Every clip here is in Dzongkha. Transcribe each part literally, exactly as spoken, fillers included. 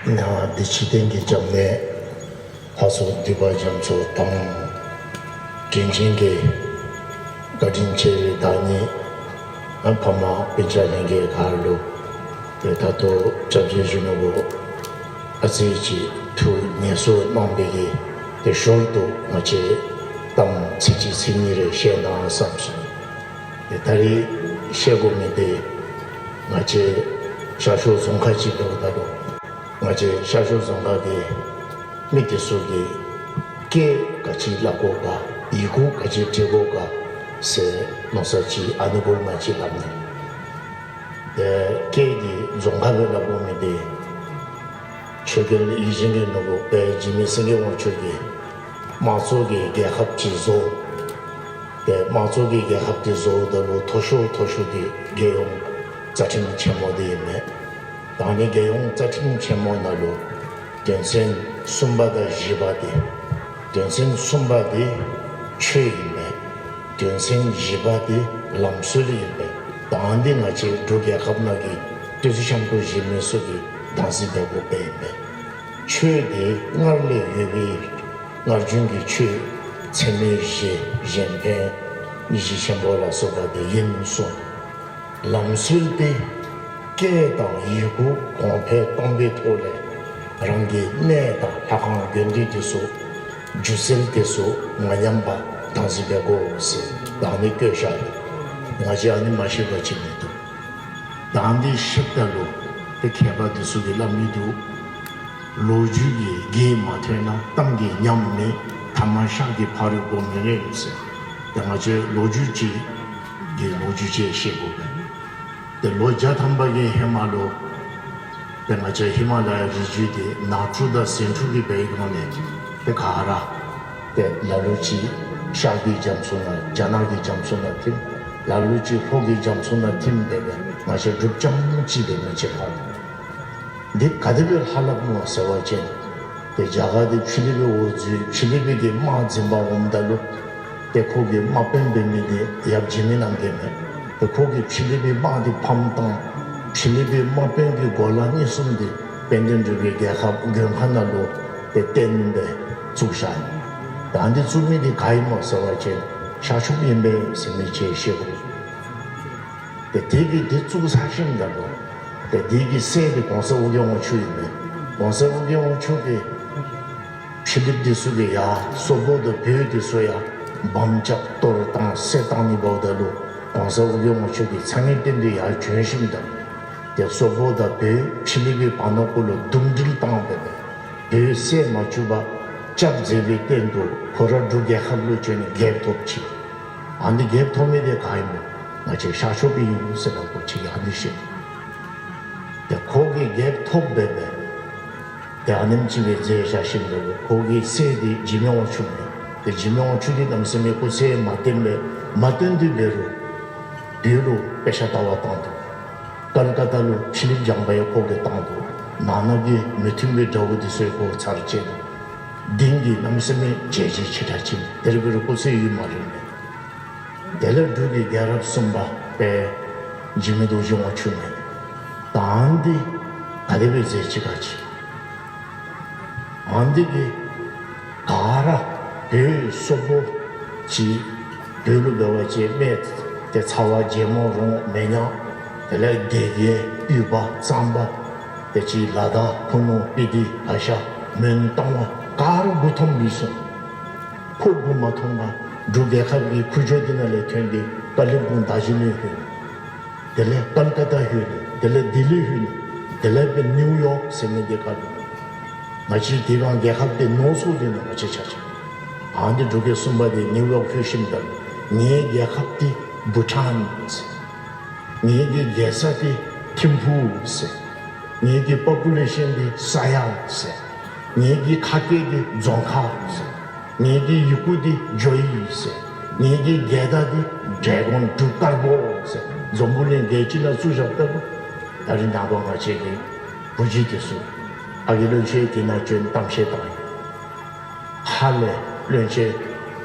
ནཱ་འདི་ཕྱི་རྟེན་གྱི་རྒྱབ་ནས་ལྷ་ཚོགས་འདུས་པ་རྒྱ་མཚོ་དང་དྲིན་ཅན་གྱི་བཀའ་དྲིན་ཆེ་བའི་བདག་ཉིད་ཨ་ཕ་མ་སྤུན་ཆ་ལྷན་རྒྱས་ག་ར་ལུ་ཏེ་ད་ལྟོ་སྐྱབས་རྗེ་གཞོན་ནུ་ལུ་ཨ་ཙི་ཅིག་ཐུགས་ངལ་གསོ་གནང་བའི་གི་ཏེ་ཞོར་དུ་ང་བཅས་གཏམ་ཚིག་གཅིག་ཚིག་གཉིས་རེ་བཤད་ན་བསམ་སོང་། ཏེ་ད་རིས་བཤད་དགོ་མི་འདི་ང་བཅས་ཤར་ཕྱོགས་རྫོང་ཁག་ཅིག་ལུ་ད་རུང་ང་བཅས་ཤར་ཕྱོགས་རྫོང་ཁག་གི་མི་དེ་ཚུ་གིས་སྐད་ག་ཅི་སླབ་དགོ་ག་ཡི་གུ་ག་ཅི་འབྲི་དགོ་ག་ཟེར་མནོ་བསམ་ཅིག་ཨ་ནི་སྐོར་ང་བཅས་སླབ་ནི། ཏེ་སྐད་འདི་རྫོང་ཁ་སྦེ་སླབ་དགོ་མི་འདི་ཆོས་རྒྱལ་ཡིད་བཞིན་གྱི་ནོར་བུ་དཔལ་འཇིགས་མེད་སེང་གེ་དབང་ཕྱུག་གིས་དམངས་གཙོ་གི་རྒྱལ་ཁབ་ཅིག་བཟོ། ཏེ་དམངས་གཙོ་གི་རྒྱལ་ཁབ་འདི་བཟོཝ་ད་ལུ་མཐོ་ཤོས་མཐོ་ཤོས་འདི་རྒྱལ་ཡོངས་རྩ་ཁྲིམས་ཆེན་མོ་འདི་ཨིན་མས། ད་ནི་རྒྱལ་ཡོངས་རྩ་ཁྲིམས་ཆེན་མོ་ནང་ལུ་དོན་ཚན་གསུམ་པ་དང་བཞི་པ་འདི། དོན་ཚན་གསུམ་པ་འདི་ཆོས་ཨིན་པས། དོན་ཚན་བཞི་པ་འདི་ལམ་སྲོལ་ཨིན་པས། ད་འདི་ང་བཅས་འབྲུག་རྒྱལ་ཁབ་ནང་གི་བསྟན་སྲིད་བྱང་ཆུབ་གཞན་མི་ཚུ་གིས་བདག་འཛིན་འབད་དགོཔ་ཨིན་པས། ཆོས་འདི་སྔར་ལས་ཡོད་པའི་སྔར་བྱུང་གི་ཆོས་ཚད་མེད་བཞི་གཞན་ཕན་ཡིད་བཞིན་ཆེན་པོ་ལ་སོགས་པ་འདི་ཨིན་གསུངས། ལམ་སྲོལ་འདི་སྐད་དང་ཡི་གུ་གོང་འཕེལ་གཏོང་བའི་ཐོག་ལས་རང་གི་གནས་དང་ལྷ་ཁང་དགོན་སྡེ་འདི་ཚུ་སྒྱུ་རྩལ་འདི་ཚུ་མ་ཉམས་པར་བདག་འཛིན་འབད་དགོ་ཟེར་ད་ནི་བཀོད་བཞག་ཡི། ང་བཅས་ཨ་ནི་མ་ཤེས་པ་ཅིག་མིན་འདུག། ད་འདི་ཤེསཔ་ད་ལུ་ཏེ་མཁས་པ་འདི་ཚུ་གིས་སླབ་མི་འདུག། ལོ་རྒྱུས་ཀྱི་རྒྱན་མ་ཐོན་ན་གཏམ་གྱི་ཉམས་མེད། ཐ་མ་ཤག་གི་ཕ་རོལ་གོ་མི་རེ་ཟེར། ཏེ་ང་བཅས་ལོ་རྒྱུས་ཅིག་གི་ལོ་རྒྱུས་ཅིག་ཤེས་དགོ་པས། ཏེ་ལོ་བརྒྱ་ཐམ་པ་གི་ཧེ་མ་ལུ་ཏེ་ང་བཅས་ཧི་མ་ལ་ཡ་རི་རྒྱུད་འདི་ནག་ཕྱོགས་དང་ཟེ་འཕྲུག་གི་བའི་སྒང་ལས་ཏེ་ག་ར་ཏེ་ལ་ལུ་ཅིག་ཤར་གྱི་རྒྱ་མཚོ་ནང་རྒྱ་ནག་གི་རྒྱ་མཚོ་ནང་ཐིམ། ལ་ལུ་ཅིག་ལྷོ་གི་རྒྱ་མཚོ་ནང་ཐིམ་སྦེ་སྦེ་ང་བཅས་འབྲུགཔ་རྐྱངམ་གཅིག་སྦེ་མི་ཅིག་ཕར་འདི་ག་དེ་སྦེ་ལྷག་ལྷགཔ་སྨོ་ཟེར་བ་ཅིན་ཏེ་རྒྱ་གར་འདི་ཕྱི་གླིང་པའི་འོག་འཛུལ། ཕྱི་གླིང་པའི་གི་དམག་འཛིང་པར་འོངམ་ད་ལུ་ཏེ་ཁོ་གི་དམག་དཔོན་འབད་མི་འདི་ཡབ་འཇིགས་མེད་རྣམ་རྒྱལ་མས། ཏེ་ཁོ་གིས་ཕྱི་གླིང་པའི་དམག་འདི་ཕམ་བཏང་། ཕྱི་གླིང་པའི་དམག་དཔོན་གྱི་གོ་ལ་གཉིས་གསུམ་འདི་དཔལ་ལྡན་འབྲུག་པའི་རྒྱལ་ཁབ་མགོན་ཁང་ནང་ལུ་ཏེ་རྟེན་སྦེ་བཙུགས་བཞག་ཡི། ད་འདི་བཙུགས་མི་འདི་ག་ཨིན་སྨོ་ཟེར་བ་ཅིན་ཤར་ཕྱོགསཔ་ཨིན་པས་ཟེར་མི་ཅིག་ཤེས་དགོ། ཏེ་དེ་གིས་འདི་བཙུགས་ཚར་ཞིནམ་ད་ལུ་ཏེ་འདི་གི་སྲས་འདི་གོང་ས་ཨོ་རྒྱན་དབང་ཕྱུག་ཨིན་མས། གོང་ས་ཨོ་རྒྱན་དབང་ཕྱུག་གིས་ཕྱི་གླིངཔ་འདི་ཚུ་གིས་ཡར་སོག་པོ་དང་བོད་འདི་ཚུ་ཡར་དམ་བཅའ་གཏོར་བཏང་བསད་བཏང་ནི་འབདཝ་ད་ལུ་གོང་ས་ཨོ་རྒྱན་དབང་ཕྱུག་གིས་མཚན་ཉིད་བསྟན་ཏེ་ཡར་བྱོན་ཞིནམ་ད་ཏེ་སོག་པོ་དང་བོད་ཕྱི་གླིང་པའི་བར་ན་ཀུན་ལུ་འདུམ་འགྲིལ་བཏང་སྦེ་སྦེ་བོད་བསད་མ་བཅུག་པར་སྐྱབས་མཛད་པའི་རྟེན་དུ་ཁོ་ར་འབྲུག་རྒྱལ་ཁབ་ལུ་བྱོན་ནི་རྒྱལཔོ་ཐོབ་ཅི། ཨ་ནི་རྒྱལཔོ་ཐོབ་མི་འདི་ག་ཨིན་སྨོ། ང་བཅས་ཤར་ཕྱོགསཔ་ཨིན་ཟེར་སླབ་དགོ་ཅི་ཨ་ནི་ཤེས། ཏེ་ཁོ་གིས་རྒྱལཔོ་ཐོབ་སྦེ་སྦེ་ཏེ་ཨ་ནེམ་ཅིག་སྦེ་མཛད་བཞག་ཞིནམ་ད་ལུ་ཁོ་གི་སྲས་འདི་འཇིགས་མེད་དབང་ཕྱུག་མས། ཏེ་འཇིགས་མེད་དབང་ཕྱུག་འདི་གནམ་མེད་ས་མེད་སྐུ་ཚེ་མ་བརྟན་པས། མ་བརྟན་ཏེ་འབད་རུང་བོད་ལུ་དཔེ་ཆ་ལྟ་བར་བཏང་འདུག། ཀལ་ཀ་ཏ་ལུ་ཕྱི་གླིངཔ་སྦྱང་བར་ཡང་ཁོ་གིས་བཏང་འདུག། ནང་ན་གི་མི་མཐུན་པའི་དགྲ་བོ་འདི་ཚུ་ཡང་ཁོ་ཚར་བཅད་འདུག། གདིང་གིས་གནམ་མེད་ས་མེད་བྱས་རྗེས་ཆེ་དྲགས་ཅིག། དེ་འབད་རུང་སྐུ་ཚེ་ཡུན་མ་རིངམ་མས། དེ་ལས་འབྲུག་གི་རྒྱལ་རབས་གསུམ་པ་དཔལ་འཇིགས་མེད་རྡོ་རྗེ་དབང་ཕྱུག་མས། ད་འདི་ག་དེ་སྦེ་མཛད་ཅི་ག་ཅི། ཨ་ནི་འདི་གིས་ག་ར་བོད་སོག་པོ་ཅིག་བོད་ལུ་འབད་བ་ཅིན་སྨད་ཏེ་ཚ་བ་རྒྱལ་མོ་རོང་མེ་ཉག། དེ་ལས་དགེ་རྒན་དབུས་པ་གཙང་པ། ཏེ་ཅིག་ལ་དྭགས་ཕུ་ནུ་སྤི་ཏི་བ་ཤ་མོན་རྟ་དབང་ག་ར་མགུ་འཐོམས་ཡི་སོང་། ཁོ་མགུ་མ་འཐོམས་པར་འབྲུག་རྒྱལ་ཁབ་ཀྱི་ཁུ་བྱུག་འདི་ནང་ལས་ཐོན་ཏེ་ཀ་ལིམ་པོང་རྡོ་རྗེ་གླིང་ལྷོད་ནུག། དེ་ལས་ཀལ་ཀ་ཏ་ལྷོད་ནུག། དེ་ལས་ལྡི་ལི་ལྷོད་ནུག། དེ་ལས་སྦེ་ནིའུ་ཡོག་ཟེར་མི་འདི་ཁར་ལྷོད་ནུག། ང་བཅས་དེ་སྒང་རྒྱལ་ཁབ་འདི་ནོར་སོང་སྟེ་ནི་ང་བཅས་ཆ་ཁྱབ། ཨ་ནི་འབྲུག་རྒྱལ་གསུམ་པ་འདི་ནིའུ་ཡོག་ལྷོད་ཞིནམ་ད་ངེའི་རྒྱལ་ཁབ་འདི་བྷུ་ཊཱན་ཟེར། ངེའི་གི་རྒྱལ་ས་འདི་ཐིམ་ཕུ་ཟེར། ངེའི་གི་པོ་པུ་ལེ་ཤཱན་འདི་ས་ཡ་ཟེར། ངེའི་གི་ཁ་སྐད་འདི་རྫོང་ཁ་ཟེར། ངེའི་གི་ཡི་གུ་འདི་ཇོ་ཡི་ཟེར། ངེའི་གི་རྒྱལ་དར་འདི་ཌེ་གཱོན་འབྲུག་དཀར་པོ་ཟེར། འཛམ་བུ་གླིང་རྒྱལ་སྤྱི་ནང་བཙུགས་བཞགཔ་ད་ལུ་ད་རིས་ནངས་པ་ང་བཅས་ཀྱི་བུ་གཞི་འདི་ཚུ་ཨ་རྒས་བློན་ཆེན་དེ་ནང་བྱོན་གཏམ་བཤད་བཏང་ཡི། ཧཱ་ལས་བློན་ཆེན་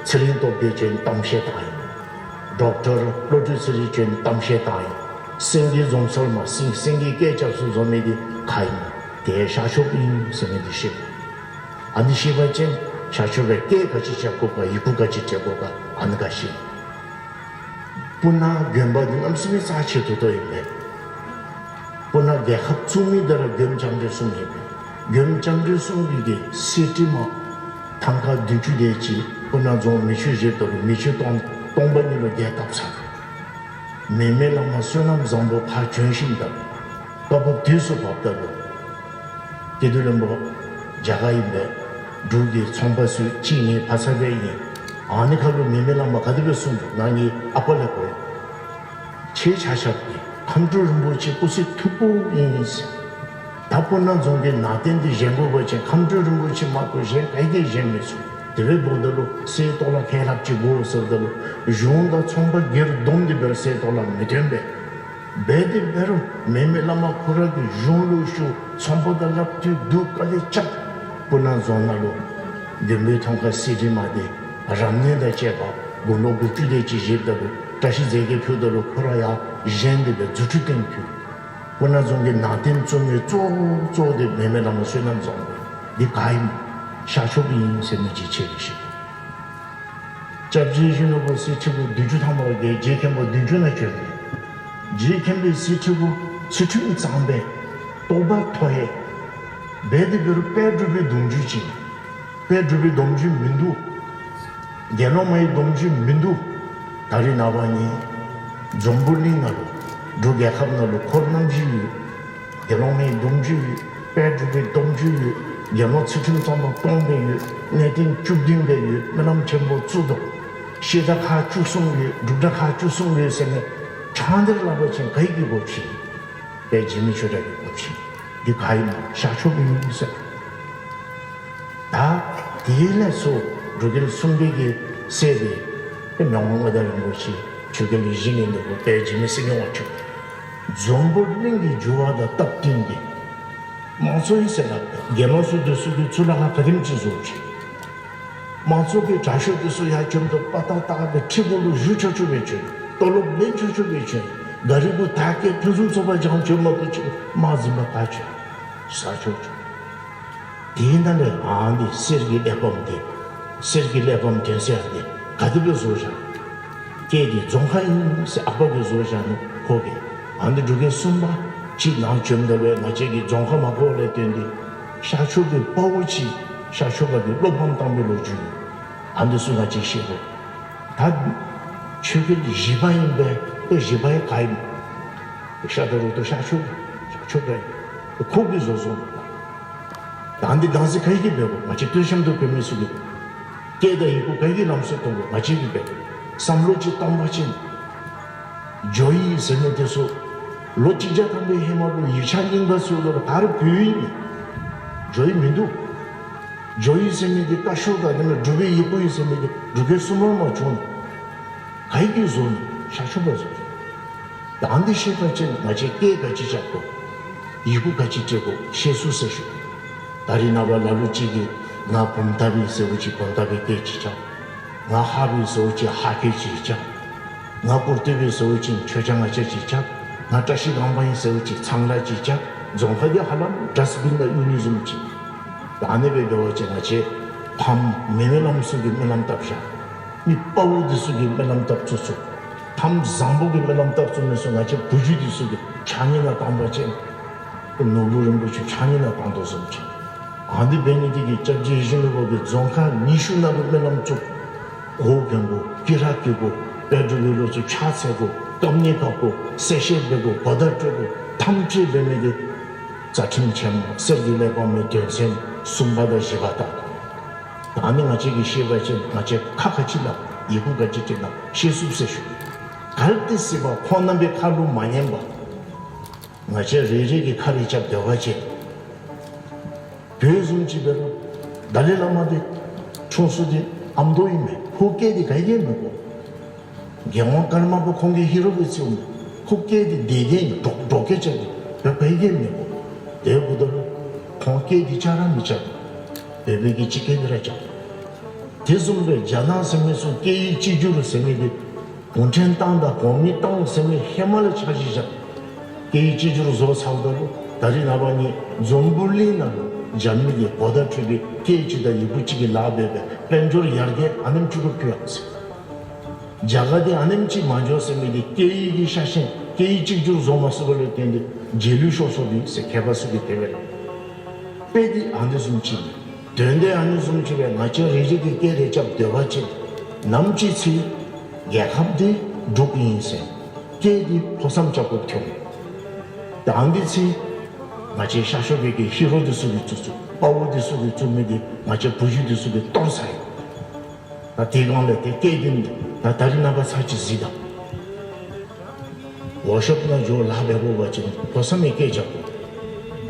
ཚེ་རིང་སྟོབས་རྒྱས་བྱོན་གཏམ་བཤད་བཏང་ཡི། ཌོག་ཊར་བློ་གྲོས་ཚེ་རིང་བྱོན་གཏམ་བཤད་བཏང་ཡི། སེང་གེ་རྫོང་སར་མ་སེང་སེང་གེ་སྐད་རྐྱབ་སུ་བཟོ་མི་འདི་ག་ཨིན། དེ་ཤར་ཕྱོགས་ཨིན་ཟེར་མི་འདི་ཤེས་དགོ། ཨ་ནི་ཤེས་པ་ཅིན་ཤར་ཕྱོགས་པའི་སྐད་ག་ཅི་བཅད་དགོཔ་ཡི་གུ་ག་ཅི་བཅད་དགོཔ་ཨ་ནི་ག་ཤེས། སྤུ་ན་དགོན་པ་འདི་གནམ་མེད་ས་མེད་རྩ་ཆེ་ཏོག་ཏོ་ཨིན་པས། སྤུ་ན་རྒྱལ་ཁབ་བཙུགས་མི་འདི་ར་མགྱོནམ་ལྕམ་དྲལ་གསུམ་ཨིན་པས། མགྱོནམ་ལྕམ་དྲལ་གསུམ་གྱི་གི་གསེར་བྲིས་མ་ཐང་ཀ་བདུན་ཅུ་དེ་ཅིག་སྤུ་ན་རྫོང་མེ་མཆོད་བཞེསཔ་ད་ལུ་མེ་མཆོད་སྟོང་སྟོང་པ་ཉིད་ལུ་རྒྱས་བཏབ་ཚར། མེ་མེ་བླ་མ་བསོད་ནམས་བཟང་པོ་ཕར་བྱོན་ཞིནམ་ད་ལུ་སྐབས་བབ་དུས་སུ་བབ་ད་ལུ་སྐྱིད་སྡུག་བློན་པོ་རྒྱ་གར་ཨིན་པས། འབྲུག་གི་ཚོང་པ་ཚུ་གཅིག་གཉིས་ཕར་ཚུར་སྦེ་ཨིན། ཨ་ནི་ཁར་ལུ་མེ་མེ་བླ་མ་ག་དེ་སྦེ་གསུངས་འདུག། ང་ངེའི་ཨ་པ་ལས་གོ་ཡི། ཁྱེད་ཆ་ཁྱབ་ཀྱིས་མཁའ་འགྲོ་རིན་པོ་ཆེ་སྐུ་ཚེ་མཐུ་དཔོན་ཨིན་ཟེར། ད་སྤུ་ན་རྫོང་གི་ནང་རྟེན་འདི་བཞེངས་དགོ་པ་ཅིན་མཁའ་འགྲོ་རིན་པོ་ཆེ་མ་གཏོགས་གཞན་ག་གིས་བཞེངས་མི་ཚུགས། དེ་སྦེ་འབདཝ་ད་ལུ་གསེར་ཏོག་ལ་ཁལ་ལྷགཔ་ཅིག་དགོ་ཟེརཝ་ད་ལུ་གཞུང་དང་ཚོང་པ་སྒེར་བསྡོམས་ཏེ་འབད་རུང་གསེར་ཏོག་ལ་མི་ཐོན་པས། འབད་དེ་འབད་རུང་མེ་མེ་བླ་མ་ཁོ་ར་གིས་གཞུང་ལུ་ཞུ་ཚོང་པ་དང་སླབ་སྟེ་སྡུག་དཀའ་ལས་རྐྱབ། སྤུ་ན་རྫོང་ནང་ལུ་མགྱོནམ་པའི་ཐང་ཀ་གསེར་བྲིས་མ་འདི་རབ་གནས་དང་བཅས་པ་དགུང་ལོ་དགུ་བཅུ་དེ་ཅིག་བཞེསཔ་ད་ལུ་བཀྲ་ཤིས་རྫས་བརྒྱད་ཕུལཝ་ད་ལུ་ཁོ་ར་ཡང་བཞེངས་ཏེ་འབད་རྫུ་འཕྲུལ་བསྟན་ཕུལ། སྤུ་ན་རྫོང་གི་ནང་རྟེན་བཙུགས་མི་གཙོ་བོ་གཙོ་བོ་འདི་མེ་མེ་བླ་མ་བསོད་ནམས་བཟང་པོ་འདི་ག་ཨིན། ཤར་ཕྱོགས་ཨིན་ཟེར་མི་ཅིག་ཁྱེད་ཀྱིས་ཤེས་དགོ། སྐྱབས་རྗེ་ཡིད་བཞིན་ནོར་བུ་གསེར་ཁྲི་གུ་བདུན་ཅུ་ཐམ་པ་རྒྱལ་རྗེ་མཁན་པོ་བདུན་ཅུ་ནང་བྱོན་ནུག། རྗེ་མཁན་པོའི་གསེར་ཁྲི་གུ་ཚུལ་ཁྲིམས་གཙང་པས། རྟོགས་པ་མཐོ་ཡས། འབད་དེ་འབད་རུང་དཔལ་འབྲུག་པའི་སྡོམ་རྒྱུན་ཅིག། དཔལ་འབྲུག་པའི་སྡོམ་རྒྱུན་མིན་འདུག། དགེ་སློང་མའི་སྡོམ་རྒྱུན་མིན་འདུག། ད་རིས་ནངས་པ་ནི་འཛམ་བུ་གླིང་ནང་ལུ་འབྲུག་རྒྱལ་ཁབ་ནང་ལུ་འཁོར་རྣམ་བཞི་ཡོད། དགེ་སློང་མའི་སྡོམ་རྒྱུན་ཡོད། དཔལ་འབྲུག་པའི་སྡོམ་རྒྱུན་ཡོད། དགེ་སློང་ཚུལ་ཁྲིམས་གཙང་པ་སྟོང་སྦེ་ཡོད། གནས་བརྟན་བཅུ་བདུན་སྦེ་ཡོད། སྨོན་ལམ་ཆེན་པོ་བཙུགས་དོ། བཤད་གྲྭ་ཁག་བཅུ་གསུམ་ཡོད། སྒྲུབ་གྲྭ་ཁག་བཅུ་གསུམ་ཡོད་ཟེར་ནི་ཕྲང་སྟེ་སླབ་པ་ཅིན་ག་གི་གོ་ཆོད། དཔལ་འཇིགས་མེད་ཆོས་གྲགས་ཀྱི་གོ་ཆོད། འདི་ག་ཨིན་ན། ཤར་ཕྱོགས་ཨིན་ཟེར། ད་དེ་ལས་ཚུར་འབྲུག་རྒྱལ་གསུམ་པའི་གི་སྲས་འདི་ཏེ་མི་དབང་མངའ་བདག་རིན་པོ་ཆེ་ཆོས་རྒྱལ་ཡིད་བཞིན་ནོར་བུ་དཔལ་འཇིགས་མེད་སྲིད་གཉོར་བ་མཆོག། འཛམ་བུ་གླིང་གི་འགྱུར་བ་དང་སྟབས་བསྟུན་ཏེ་དམངས་གཙོ་ཨིན་ཟེར་སླབ། དགེ་སློང་ཚུ་འདི་ཚུ་གིས་གཙུག་ལག་ཁང་ག་དེམ་ཅིག་བཟོ་ཅི། དམངས་གཙོ་གི་དྲག་ཤོས་འདི་ཚུ་ཡར་བྱོནམ་ད་པ་ཏག་ཏག་སྦེ་ཁྲི་གུ་ལུ་བཞུགས་ཆོག་ཆོག་སྦེ་བྱོན། ཏོ་ལོབ་ལེན་ཆོག་ཆོག་སྦེ་བྱོན། གཱ་རི་གུ་ད་གེ་ཕུན་སུམ་ཚོགས་པ་སྦྱང་བྱོནམ་མ་གཏོགས་ཅིག་དམག་འཛིན་པ་ག་བྱོན། ཟ་ཆོག་ཆོག། དེ་ནང་ལས་ཨ་ནི་གསེར་གྱི་གླེགས་བམ་འདི་གསེར་གྱི་གླེགས་བམ་འདོན་ས་འདི་ག་དེ་སྦེ་བཟོ་བཞག། སྐད་འདི་རྫོང་ཁ་ཨིན་ཟེར་ཨ་པ་གིས་བཟོ་བཞག་ནུག་ཁོ་གིས། ཨ་ནི་འབྲུག་རྒྱལ་གསུམ་པ་ཅིག་ནཱ་བྱོནམ་ད་ལུ་ང་བཅས་ཀྱིས་རྫོང་ཁ་མ་གོཝ་ལས་བརྟེན་ཏེ་ཤར་ཕྱོགས་ཀྱི་དཔའ་བོ་ཅིག་ཤར་ཕྱོགས་པ་གིས་བློ་ཕམ་བཏང་བའི་ལོ་རྒྱུས་ཡོད། ཨ་ནི་ཚུ་ང་བཅས་ཤེས་དགོ། ད་ཆོས་རྒྱལ་བཞི་པ་ཨིན་པས། ཏེ་བཞི་པ་ཡང་ག་ཨིན། ཤར་དང་རུ་དང་ཤར་ཕྱོགས་ཤར་ཕྱོགས་པ་ཁོ་གིས་བཟོ་བཟོཝ་མས། ད་འདི་བདག་འཛིན་ག་གིས་འབད་དགོ། ང་བཅས་སྟོད་གཤམ་དུ་འབད་མི་ཚུ་གིས། སྐད་དང་ཡི་གུ་ག་གིས་ལམ་སྲོལ་གཏོང་དགོ། ང་བཅས་ཀྱིས་འབད་དགོ། བསམ་བློ་ཅིག་བཏང་པ་ཅིན་ཇོ་ཡི་ཟེར་མི་འདི་ཚུ་ལོ་གཅིག་བརྒྱ་ཐམ་པའི་ཧེ་མ་ལུ་ཡིག་ཆ་རྙིང་པ་ཚུ་ལུ་ད་རུང་བོད་ཡིག་ཨིན། ཇོ་ཡི་མིན་འདུག། ཇོ་ཡི་ཟེར་མི་འདི་བཀའ་ཤོག་དང་དེ་ལས་འབྲུག་པའི་ཡི་གུ་ཨིན་ཟེར་མི་འདི་འབྲུག་རྒྱལ་གསུམ་པ་མ་བྱུང་། ག་གིས་བཟོ་ནུག། ཤར་ཕྱོགས་པ་བཟོ། ད་འདི་ཤེས་པ་ཅིན་ང་བཅས་སྐད་ག་ཅི་བཅད་དགོ། ཡི་གུ་ག་ཅི་བྲི་དགོ་ཤེས་ཚུགས་ཟེར་ཞུ། ད་རིས་ནངས་པ་ལ་ལུ་ཅིག་གིས་ང་བུམ་ཐང་པའི་ཟེརཝ་ཅིག་བུམ་ཐང་པའི་སྐད་ཅིག་བྱ། ང་ཧཱ་པའི་ཟེརཝ་ཅིག་ཧཱ་སྐད་ཅིག་བྱ། ང་ཀུར་སྟོད་པའི་ཟེརཝ་ཅིག་ཆོས་རྒྱལ་ང་བཅས་ཅིག་བྱ། ང་བཀྲ་ཤིས་སྒང་པ་ཨིན་ཟེརཝ་ཅིག་ཚང་ལ་ཅིག་བྱ། རྫོང་ཁ་འདི་ཧ་ལམ་ཌསཊ་བིན་ནང་གཡུག་ནི་བཟུམ་ཅིག། ད་ཨ་ནི་སྦེ་འབད་བ་ཅིན་ང་བཅས་ཕམ་མེ་མེ་བླམ་ཚུ་གིས་སྨོན་ལམ་བཏབ་བཞག། མི་དཔའ་བོ་འདི་ཚུ་གིས་སྨོན་ལམ་བཏབ་ཚུགས་ཚུགས། ཕམ་བཟང་པོ་གིས་སྨོན་ལམ་བཏབ་ཚུགས་མི་ཚུ་ང་བཅས་བུ་བརྒྱུད་འདི་ཚུ་གིས་ཕྱགས་སྙིགས་ནང་བཏང་པ་ཅིན་ནོར་བུ་རིན་པོ་ཆེ་ཕྱགས་སྙིགས་ནང་བཏང་དོ་བཟུམ་ཅིག། ཨ་ནི་འབད་ནི་འདི་གིས་སྐྱབས་རྗེ་ཡིད་བཞིན་ནོར་བུ་གིས་རྫོང་ཁག་ཉི་ཤུ་ནང་ལུ་སྨོན་ལམ་བཙུགས། གོ་གྱོན་དགོ། སྐྱིད་ར་སྐྱིད་དགོ། དཔལ་འབྲུག་པའི་ལོ་ཚུ་ཕྱག་འཚལ་དགོ། སྐྱབས་གནས་བཀའ་བསྒོ། གསལ་བཤད་འབད་དགོ། གོ་བརྡ་སྤྲོད་དགོ། ཐམས་ཅད་འབད་མི་འདི་རྩ་ཁྲིམས་ཆེན་མོ་གསེར་གྱི་གླེགས་བམ་གྱི་དོན་ཚན་གསུམ་པ་དང་བཞི་པ་དང་། ད་ཨ་ནི་ང་བཅས་ཀྱིས་ཤེས་པ་ཅིན་ང་བཅས་ཁ་ག་ཅི་སླབ་ཡི་གུ་ག་ཅི་བྲི་ན་ཤེས་ཚུགས་ཟེར་ཞུ། གལ་ཏེ་སྲིད་པ་ཁོང་རྣམ་པའི་ཁ་ལུ་མ་ཉན་པར་ང་བཅས་རེ་རེ་གིས་ཁ་རེ་རྐྱབ་སྡོད་པ་ཅིན་བོད་བཟུམ་ཅིག་འབད་རུང་ཏཱ་ལའི་བླ་མ་འདི་འཁྲུངས་ས་འདི་ཨ་མདོ་ཨིན་མས། ཁོ་སྐད་འདི་ག་གིས་མི་གོ། རྒྱལ་དབང་ཀརྨ་པ་ཁོང་གིས་ཧི་རོ་སྦེ་བརྩིཝ་མས། ཁོ་སྐད་འདི་བདེ་བདེ་ཨིན། འདྲོག་འདྲོག་སྐད་རྐྱབ་སྟེ་བོད་པ་གིས་མི་གོ། དེ་འབདཝ་ད་ལུ་ཁོང་སྐད་འདི་རྐྱབ་ར་མི་རྐྱབ། བོད་པའི་གི་སྤྱི་སྐད་འདི་ར་རྐྱབ། དེ་བཟུམ་སྦེ་རྒྱ་ནག་ཟེར་མི་ཚུ་སྐད་ཡིག་གཅིག་གྱུར་ཟེར་མི་འདི་གུང་ཁྲན་ཏང་དང་གོ་མིན་ཏང་ཟེར་མི་ཧེ་མ་ལས་འཆར་གཞི་བཞག། སྐད་ཡིག་གཅིག་གྱུར་བཟོ་ཚརཝ་ད་ལུ་ ད་རིས་ནངས་པ་ནི་འཛམ་བུ་གླིང་ནང་ལུ་རྒྱ་མི་གི་གོ་བརྡ་འཕྲོད་པའི་སྐད་ཅིག་དང་ཡི་གུ་ཅིག་གི་ལཱ་འབད་སྦེ་དཔལ་འབྱོར་ཡར་རྒྱས་ཨ་ནེམ་ཅིག་རུ་ཕུལ་ཡར་སོ་ཡི། རྒྱ་གར་འདི་ཨ་ནེམ་ཅིག་མ་འགྱོ་ཟེར་མི་འདི་སྐད་ཡིག་གི་ཤ་ཞེན་སྐད་ཡིག་གཅིག་གྱུར་བཟོ་མ་ཚུགས་པ་ལུ་བརྟེན་ཏེ་རྗེས་ལུས་ཤོར་སོ་ཡི་ཟེར་མཁས་པ་ཚུ་གིས་དེ་སྦེ་སླབ། དཔེ་འདི་ཨ་ནི་བཟུམ་ཅིག་ཨིན། དོན་འདི་ཨ་ནི་བཟུམ་ཅིག་སྦེ་ང་བཅས་རང་རང་གི་སྐད་རེ་རྐྱབ་སྡོད་པ་ཅིན་ནམ་ཅིག་ཚེ་རྒྱལ་ཁབ་འདི་འབྲུགཔ་ཨིན་ཟེར་སྐད་འདི་ལྷོ་མཚམས་རྐྱབ་དགོཔ་ཐོན། ད་ཨ་ནི་ཚེ་ང་བཅས་ཤར་ཕྱོགས་པའི་གི་ཧི་རོ་འདི་ཚུ་གིས་བཙུགས་བཙུགས་དཔའ་བོ་འདི་ཚུ་གིས་བཙུགས་མི་འདི་ང་བཅས་བུ་གཞི་འདི་ཚུ་གིས་གཏོར་ཚར་ཡི། ད་དེ་སྒང་ལས་ཏེ་སྐད་འདི་ད་ད་རིས་ནངས་པ་ཚར་ཅིག་གཟིགས་དང་། ཝརཀ་ཤོབ་ནང་འགྱོ་ལཱ་འབད་དགོ་པ་ཅིན་ལྷོ་མཚམས་ཀྱི་སྐད་རྐྱབ་དགོ།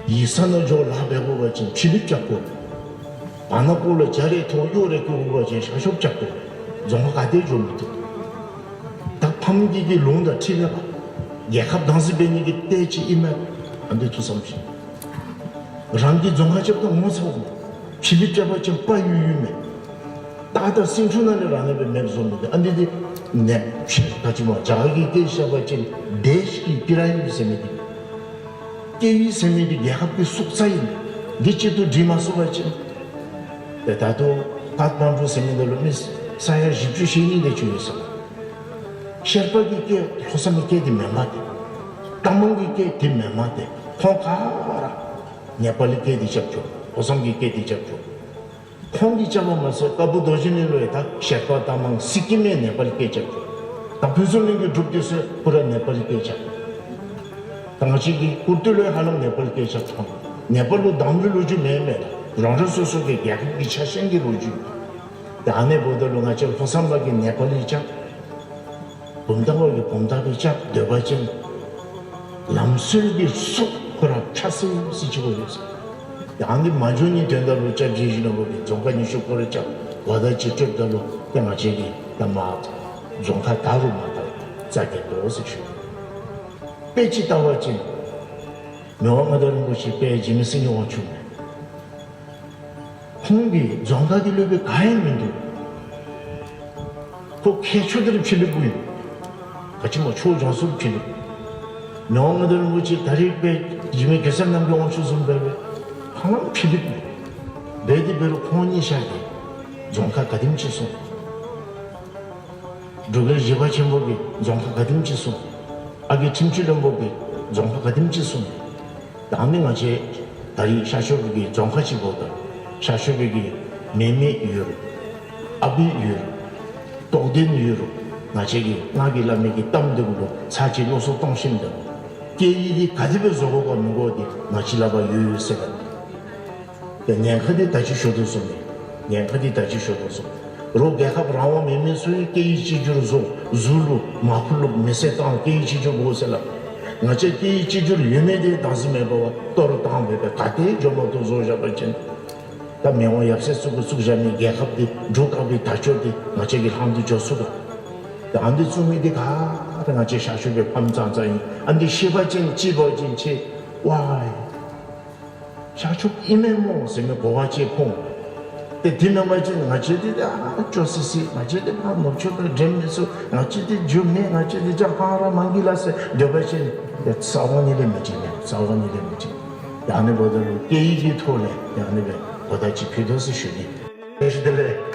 ཡིག་ཚང་ནང་འགྱོ་ལཱ་འབད་དགོ་པ་ཅིན་ཕྱི་གླིངཔ་རྐྱབ་དགོ། བར་ན་ཕོག་ལུ་ཇ་རེ་འཐུང་གཡོག་རེ་བསྐྱོན་དགོ་པ་ཅིན་ཤར་ཕྱོགས་རྐྱབ་དགོ། རྫོང་ཁག་ག་ཏེ་འགྱོ་མི་བཏུབ། ད་ཕམ་གི་གི་ལུང་དང་འཁྲིལ་མས་པ། རྒྱལ་ཁབ་བདག་འཛིན་འབད་ནི་གི་ལྟས་ཅིག་ཨིན་མས། ཨ་ནི་ཐུགས་བསམ་བཞེས། རང་གི་རྫོང་ཁག་རྐྱབ་ད་ངོ་ཚ་དགོ། ཕྱི་གླིངཔ་རྐྱབ་པ་ཅིན་དཔའ་ཡོད་ཡོད་མས། ད་ད་སེང་ཕྲུག་ནང་ལས་རང་ནང་སྦེ་མེདཔ་བཟོ་མི་འདི་ཨ་ནི་འདི་ནེ་ཕྱི་ད་ཅི་སྨོ་རྒྱ་གར་གྱི་སྐད་བཤད་པ་ཅིན་དེཤ་ཀི་པི་ར་ཡུ་ཟེར་མི་འདི། སྐད་ཡིག་ཟེར་མི་འདི་རྒྱལ་ཁབ་ཀྱི་སྲོག་རྩ་ཨིན། འདི་གཅིག་ཏུ་སྒྲིལ་མ་ཚུགས་པ་ཅིན་ཏེ་ད་ལྟོ་ཀཐ་མན་ཌུ་ཟེར་མི་འདི་ལུ་མི་ས་ཡ་བཞི་བཅུ་ཞེ་གཉིས་དེ་ཅིག་ཡོད་ཟེར། ཤར་པ་གི་སྐད་ལྷོ་མཚམས་ཀྱི་སྐད་འདི་མེན་མས་ཏེ། རྟ་མང་གི་སྐད་འདི་མེན་མས་ཏེ། ཁོང་ག་ར་ནེ་པ་ལི་སྐད་འདི་རྐྱབ་འགྱོ། ལྷོ་མཚམས་ཀྱི་སྐད་འདི་རྐྱབ་འགྱོ། ཁོང་གིས་རྐྱབ་པ་མ་ཚད་ཀ་སྦུག་རྡོ་རྗེ་གླིང་ལུ་ཡང་ད་ཤར་པ་རྟ་མང་སི་ཀིམ་ཡང་ནེ་པ་ལི་སྐད་རྐྱབ་འགྱོ། ད་ཕུན་ཚོགས་གླིང་གི་འབྲུགཔ་འདི་ཚུ་ཁོ་ར་ནེ་པ་ལི་སྐད་རྐྱབ། ད་ང་བཅས་ཀྱི་ཀུར་སྟོད་ལུ་ཡང་ཧ་ལམ་ནེ་པ་ལི་སྐད་རྐྱབ་ཐོན། ནེ་པ་ལུ་དམ་པའི་ལོ་རྒྱུས་མེད་མས། རང་རང་སོ་སོ་གི་རྒྱལ་ཁབ་ཀྱི་ཆ་ཤས་ཀྱི་ལོ་རྒྱུས། ད་ཨ་ནི་འབདཝ་ད་ལུ་ང་བཅས་ལྷོ་མཚམས་པ་གིས་ནེ་པ་ལི་རྐྱབ། བུམ་ཐང་པ་གིས་བུམ་ཐང་པའི་རྐྱབ་སྡོད་པ་ཅིན་ལམ་སྲོལ་གྱི་སྲོག་ཁོ་ར་ཆག་སི་སི་ཅིག་འགྱོ་ཡོད་ཟེར། ད་ཨ་ནི་མ་འགྱོ་ནིའི་དོན་དག་ལུ་སྐྱབས་རྗེ་ཡིད་བཞིན་ནོར་བུ་གིས་རྫོང་ཁག་ཉི་ཤུ་སྐོར་ར་རྐྱབ་ཝ་ད་ཅིག་སྤྲོདཔ་ད་ལུ་ཏེ་ང་བཅས་ཀྱིས་ད་མ་རྫོང་ཁག་དར་རུང་མ་དར་རྩ་འགེངས་དོ་ཟེར་ཞུ། དཔེ་ཅིག་བལྟ་བ་ཅིན་མི་དབང་མངའ་བདག་རིན་པོ་ཆེ་དཔལ་འཇིགས་མེད་སེང་གེ་དབང་ཕྱུག་མས། ཁོང་གིས་རྫོང་ཁག་འདི་ལུ་སྦེ་ག་ཡང་མིན་འདུག། ཁོ་མཁས་མཆོག་འདི་ར་ཕྱི་གླིངཔ་ཨིན། ག་ཅི་སྨོ་ཆོས་སྦྱང་ས་ར་ཕྱི་གླིངཔ། མི་དབང་མངའ་བདག་རིན་པོ་ཆེ་ད་རིས་དཔལ་འཇིགས་མེད་གེ་སར་རྣམ་རྒྱལ་དབང་ཕྱུག་བཟུམ་སྦེ་སྦེ་ཧ་ལམ་ཕྱི་གླིངཔ་ཨིན། འབད་དེ་འབད་རུང་ཁོང་གཉིས་ཆ་ར་རྫོང་ཁག་ག་དེམ་ཅིག་སོང་། འབྲུག་རྒྱལ་བཞི་པ་ཆེན་པོ་གིས་རྫོང་ཁག་ག་དེམ་ཅིག་སོང་། ཨ་རྒས་ཁྲིམས་སྤྱི་བློན་པོ་གིས་རྫོང་ཁག་ག་དེམ་ཅིག་སོང་། ད་ཨ་ནི་ང་བཅས་ད་རིས་ཤར་ཕྱོགས་པའི་གི་རྫོང་ཁག་ཅིག་འབདཝ་ད་ཤར་ཕྱོགས་པའི་གི་མེ་མེ་ཡོད་རུང་ཨ་བི་ཡོད་རུང་རྟོགས་ལྡན་ཡོད་རུང་ང་བཅས་ཀྱིས་ང་གིས་སླབ་མི་གི་གཏམ་འདི་གུ་ལུ་ཚར་གཅིག་བློ་སྲོག་གཏོང་ཞིནམ་ད་སྐད་ཡིག་འདི་ག་དེ་སྦེ་བཟོ་དགོ་ག་མི་དགོ་འདི་ང་བཅས་ལག་པར་ཡོད་ཡོད་ཟེར་ག། ཏེ་ཉེན་ཁ་འདི་ད་ཅི་ཞུ་དོ་བཟུམ་ཨིན། ཉེན་ཁ་འདི་ད་ཅི་ཞུ་དོ་བཟུམ། རོགས་རྒྱལ་ཁབ་རང་དབང་མེད་མི་ཚུ་གིས་སྐད་ཡིག་གཅིག་གྱུར་བཟོ་གཟུགས་ལུ་མར་ཕུ་ལུ་མེ་སྲེག་བཏང་སྐད་ཡིག་གཅིག་གྱུར་དགོ་ཟེར་སླབ། ང་བཅས་སྐད་ཡིག་གཅིག་གྱུར་ཡོད་མི་འདི་བདག་འཛིན་མེད་པར་གཏོར་བཏང་སྦེ་སྦེ་ག་ཏེ་འགྱོ་མ་བཏུབ་བཟོ་བཞག་པ་ཅིན་ད་མི་དབང་ཡབ་སྲས་ཚུ་གིས་བཙུགས་བཞག་མི་རྒྱལ་ཁབ་འདི་འབྲུག་དཀར་པོའི་དར་ལྕོག་འདི་ང་བཅས་ཀྱིས་ལྷང་དུ་འགྱོ་ཚུགས་ག། ད་ཨ་ནི་བཙུགས་མི་འདི་ག་ར་ང་བཅས་ཤར་ཕྱོགས་པའི་ཕམ་ཙང་ཙང་ཨིན། ཨ་ནི་ཤེས་པ་ཅིན་ཅིག་འབད་བ་ཅིན་ཆེ་ཝའི་ཤར་ཕྱོགས་ཨིན་མས་སྨོ་ཟེར་མི་གོ་བ་ཅིག་ཕོག། ཏེ་དེ་མེན་པ་ཅིན་ང་བཅས་འདི་ད་ཨ་སྐྱོ་སི་སི། ང་བཅས་འདི་ཕར་ནུབ་ཕྱོགས་པའི་འགྲན་མི་ཚུགས། ང་བཅས་འདི་རྒྱུ་མེད། ང་བཅས་འདི་ཅང་ཧ་ར་མ་གི་ལ་ཟེར་སྡོད་པ་ཅིན་ཏེ་རྩ་བ་ཉིད་ལས་མི་འགྲིག་མས། རྩ་བ་ཉིད་ལས་མི་འགྲིག། ཡང་ཨ་ནི་འབདཝ་ད་ལུ་སྐད་ཡིག་གི་ཐོག་ལས་ཡང་ཨ་ནི་སྦེ་གོ་བརྡ་ཅིག་ཕུལ་དོ་ཟེར་ཞུ་ནི། བཀྲ་ཤིས་བདེ་ལེགས།